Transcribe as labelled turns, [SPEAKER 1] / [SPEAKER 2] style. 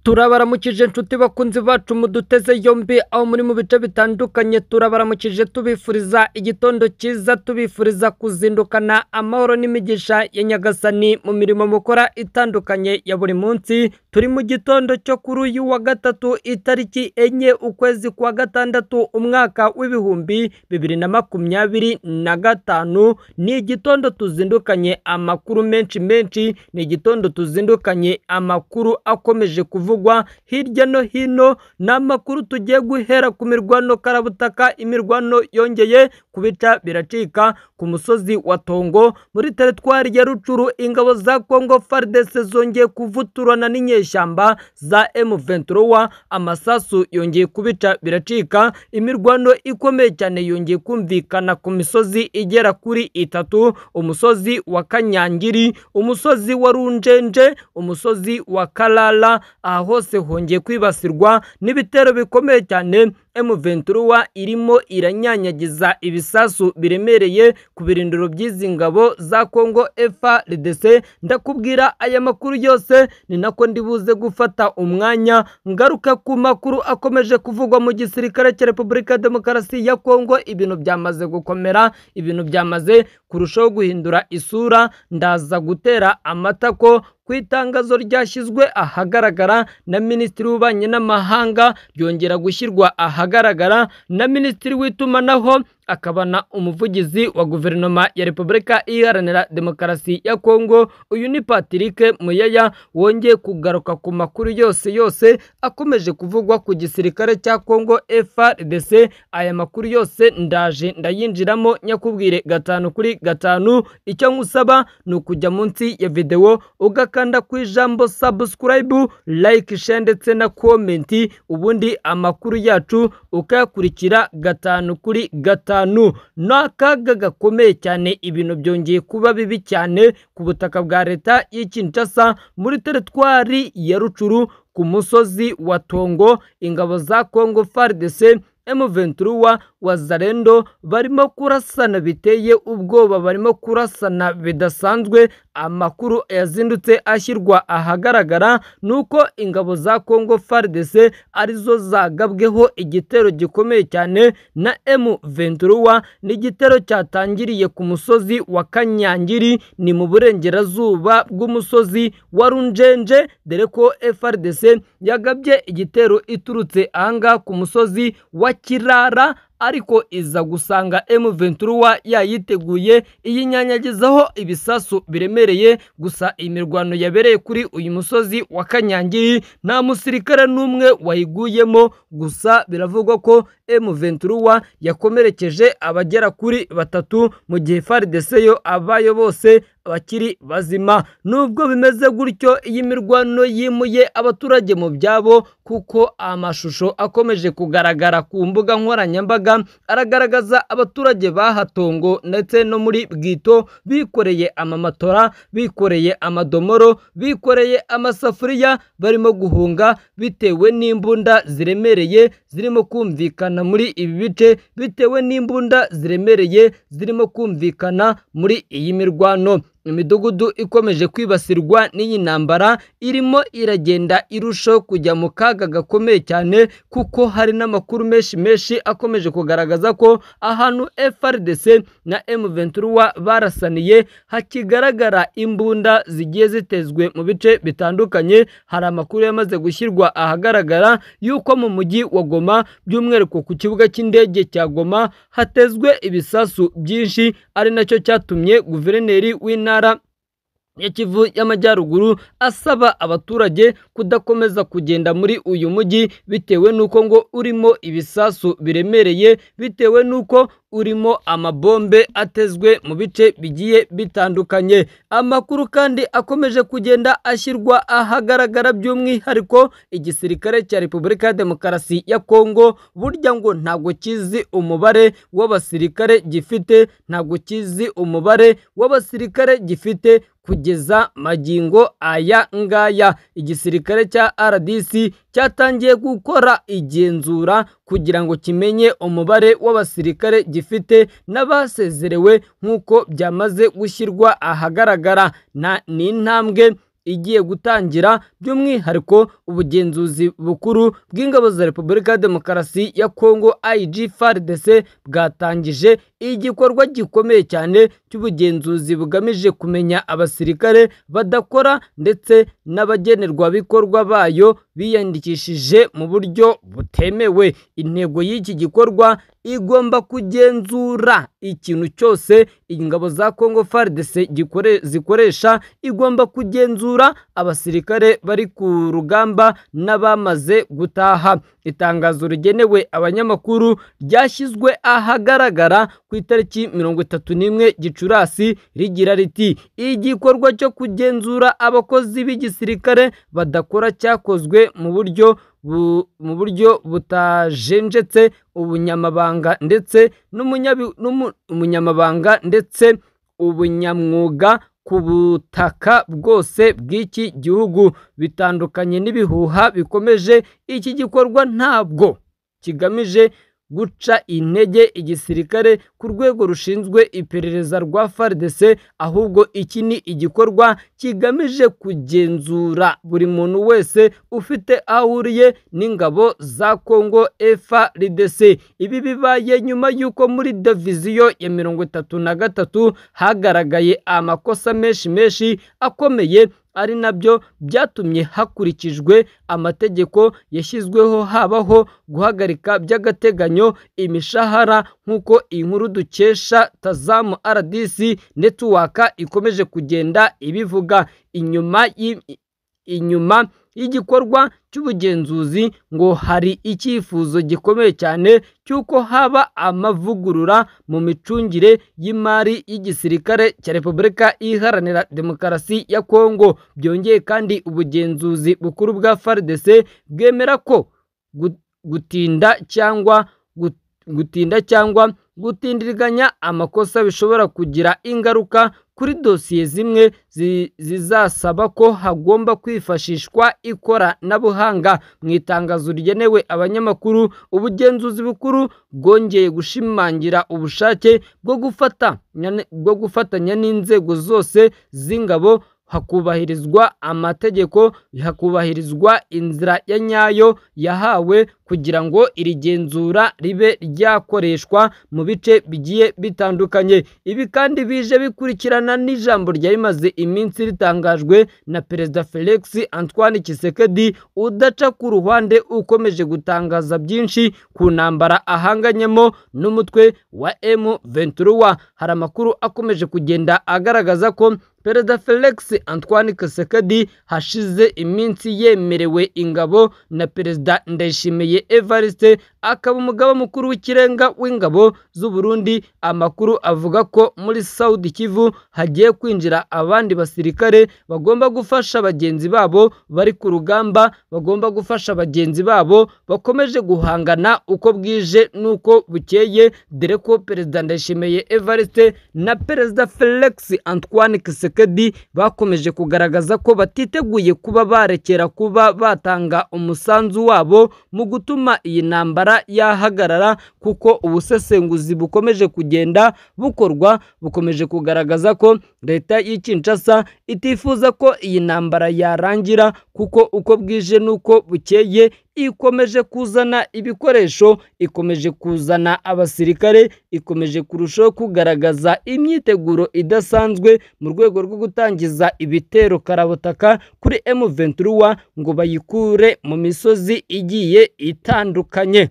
[SPEAKER 1] Turabaramukije nshuti bakunzi bacu muduteze yombi aho muri mu bice bitandukanye, turabaramukije tubifuriza igitondo cyiza, tubifuriza kuzindukana amahoro n'imigisha ya Nyagasani mu mirimo mukora itandukanye ya buri munsi. Turi mu gitondo cyo kuri uyu wa gatatu itariki 4 ukwezi kwa gatandatu umwaka w'2025. Ni igitondo tuzindukanye amakuru menshi menshi, ni igitondo tuzindukanye amakuru akomeje kuvugwa hirya no hino. Ni amakuru tugiye guhera ku mirwano karabutaka, imirwano yongeye kubica biracika ku musozi wa Tongo muri teritwari ya Rucuru. Ingabo za Congo FARDC zongeye kuvuturana n'inyeshyamba za M23, amasasu yongeye kubica biracika. Imirwano ikomeye cyane yongeye kumvikana ku misozi igera kuri 3: umusozi wa Kanyangiri, umusozi wa Runjenje, umusozi wa Kalala. Aha hose hongeye kwibasirwa n'ibitero bikomeye cyane. M23 irimo iranyanyagiza ibisasu biremereye ku birindiro by'izi ngabo za Congo FARDC. Ndakubwira aya makuru yose, ni nako ndibuze gufata umwanya ngaruka ku makuru akomeje kuvugwa mu gisirikare cya Repubulika ya Demokarasi ya Congo. Ibintu byamaze gukomera, ibintu byamaze kurushaho guhindura isura. Ndaza gutera amatako ku itangazo ryashyizwe ahagaragara na Minisitiri w'Ububanyi n'Amahanga, ryongera gushyirwa ahagaragara na Minisitiri w'Itumanaho akaba na umuvugizi wa Guverinoma ya Repubulika Iharanira Demokarasi ya Kongo. Uyu ni Patrick Muyaya wongeye kugaruka ku makuru yose yose akomeje kuvugwa ku gisirikare cya Kongo FARDC. Aya makuru yose ndaje ndayinjiramo nyakubwire 5 kuri 5. Icyo nkusaba ni ukujya munsi ya video ugakanda ku ijambo subscribe, like, share ndetse na comment, ubundi amakuru yacu ukayakurikira 5 kuri 5. Ni akaga gakomeye cyane, ibintu byongeye kuba bibi cyane ku butaka bwa leta y'i Kinshasa muri teritwari ya Rucuru ku musozi wa Tongo. Ingabo za Congo FARDC, M23, Wazalendo barimo kurasana biteye ubwoba, barimo kurasana bidasanzwe. Amakuru yazindutse ashyirwa ahagaragara nuko ingabo za Congo FARDC arizo zagabweho igitero gikomeye cyane na M23. Ni igitero cyatangiriye ku musozi wa Kanyangiri, ni mu burengerazuba bw'umusozi wa Runjenje, dore ko FARDC yagabye igitero iturutse ahangaha ku musozi wa Kirara, ariko iza gusanga M23 yayiteguye iyinyanyagizaho ibisasu biremereye. Gusa imirwano yabereye kuri uyu musozi wa Kanyangiri nta musirikare n'umwe wayiguyemo, gusa biravugwa ko M23 yakomerekeje abagera kuri 3, mu gihe FARDC yo abayo bose bakiri bazima. Nubwo bimeze gutyo, iyi mirwano yimuye abaturage mu byabo, kuko amashusho akomeje kugaragara ku mbuga nkoranyambaga aragaragaza abaturage bahatongo ndetse no muri Bwito bikoreye amamatora, bikoreye amadomoro, bikoreye amasafuriya, barimo guhunga bitewe n'imbunda ziremereye zirimo kumvikana muri ibi bice, bitewe n'imbunda ziremereye zirimo kumvikana muri iyi mirwano. Imidugudu ikomeje kwibasirwa n'iyi ntambara irimo iragenda irushaho kujya mu kaga gakomeye cyane, kuko hari n'amakuru menshi menshi akomeje kugaragaza ko ahantu FARDC na M23 barasaniye hakigaragara imbunda zigiye zitezwe mu bice bitandukanye. Hari amakuru yamaze gushyirwa ahagaragara yuko mu mujyi wa Goma, by'umwihariko ku kibuga cy'indege cya Goma, hatezwe ibisasu byinshi, ari nacyo cyatumye guverineri w'intara ya Kivu y'Amajyaruguru asaba abaturage kudakomeza kugenda muri uyu mujyi, bitewe n'uko ngo urimo ibisasu biremereye, bitewe n'uko urimo amabombe atezwe mu bice bigiye bitandukanye. Amakuru kandi akomeje kugenda ashyirwa ahagaragara, by'umwihariko igisirikare cya Repubulika ya Demokarasi ya Kongo burya ngo ntabwo kizi umubare w'abasirikare gifite, ntabwo kizi umubare w'abasirikare gifite kugeza magingo aya ngaya. Igisirikare cya RDC cyatangiye gukora igenzura kugira ngo kimenye umubare w'abasirikare gifite n'abasezerewe, nk'uko byamaze gushyirwa ahagaragara. Ni intambwe igiye gutangira, by'umwihariko ubugenzuzi bukuru bw'ingabo za Repubulika ya Demokarasi ya Kongo IG FARDC bwatangije igikorwa gikomeye cyane cy'ubugenzuzi bugamije kumenya abasirikare badakora ndetse n'abagenerwabikorwa bayo biyandikishije mu buryo butemewe. Intego y'iki gikorwa igomba kugenzura ikintu cyose ingabo za Kongo FARDC zikoresha, igomba kugenzura abasirikare bari ku rugamba n'abamaze gutaha. Itangazo rigenewe abanyamakuru ryashyizwe ahagaragara ku itariki 31 Gicurasi rigira riti: igikorwa cyo kugenzura abakozi b'igisirikare badakora cyakozwe mu buryo butajenjetse ubunyamabanga ndetse n'umunyamabanga ndetse ubunyamwuga ku butaka bwose bw'iki gihugu. Bitandukanye n'ibihuha bikomeje, iki gikorwa ntabwo kigamije guca intege igisirikare ku rwego rushinzwe iperereza rwa FARDC, ahubwo iki ni igikorwa kigamije kugenzura buri muntu wese ufite aho ahuriye n'ingabo za Kongo FARDC. Ibi bibaye nyuma y'uko muri diviziyo ya 33 hagaragaye amakosa menshi akomeye, ari nabyo byatumye hakurikijwe amategeko yashyizweho habaho guhagarika by'agateganyo imishahara, nk'uko inkuru dukesha Tazamu RDC Network ikomeje kugenda ibivuga. Inyuma y'igikorwa cy'ubugenzuzi ngo hari icyifuzo gikomeye cyane cy'uko haba amavugurura mu micungire y'imari y'igisirikare cya Repubulika Iharanira Demokarasi ya Kongo. Byongeye kandi ubugenzuzi bukuru bwa FARDC bwemera ko gutinda cyangwa gutindiganya amakosa bishobora kugira ingaruka kuri dosiye zimwe zizasaba ko hagomba kwifashishwa ikoranabuhanga. Mu itangazo rigenewe abanyamakuru, ubugenzuzi bukuru bwongeye gushimangira ubushake bwo gufatanya n'inzego zose z'ingabo, hakubahirizwa amategeko, hakubahirizwa inzira ya nyayo yahawe kugira ngo iri genzura ribe ryakoreshwa mu bice bigiye bitandukanye. Ibi kandi bije bikurikirana n'ijambo ryari rimaze iminsi ritangajwe na Perezida Felix Antoine Tshisekedi, udaca ku ruhande, ukomeje gutangaza byinshi ku ntambara ahanganyemo n'umutwe wa M23. Hari amakuru akomeje kugenda agaragaza ko Perezida Felix Antoine Tshisekedi hashize iminsi yemerewe ingabo na Perezida Ndayishimiye Evariste, akaba umugaba mukuru w'ikirenga w'ingabo z'u Burundi. Amakuru avuga ko muri Saudi Kivu hagiye kwinjira abandi basirikare bagomba gufasha bagenzi babo bari ku rugamba, bagomba gufasha bagenzi babo bakomeje guhangana uko bwije n'uko bukeye, dore ko Perezida Ndayishimiye Evariste na Perezida Felix Antoine Tshisekedi bakomeje kugaragaza ko batiteguye kuba barekera kuba batanga umusanzu wabo mu gutuma iyi ntambara yahagarara, kuko ubusesenguzi bukomeje kugenda bukorwa bukomeje kugaragaza ko leta y'i Kinshasa itifuza ko iyi ntambara yarangira, kuko uko bwije n'uko bukeye ikomeje kuzana ibikoresho, ikomeje kuzana abasirikare, ikomeje kurushaho kugaragaza imyiteguro idasanzwe mu rwego rwo gutangiza ibitero karabutaka kuri M23 ngo bayikure mu misozi igiye itandukanye.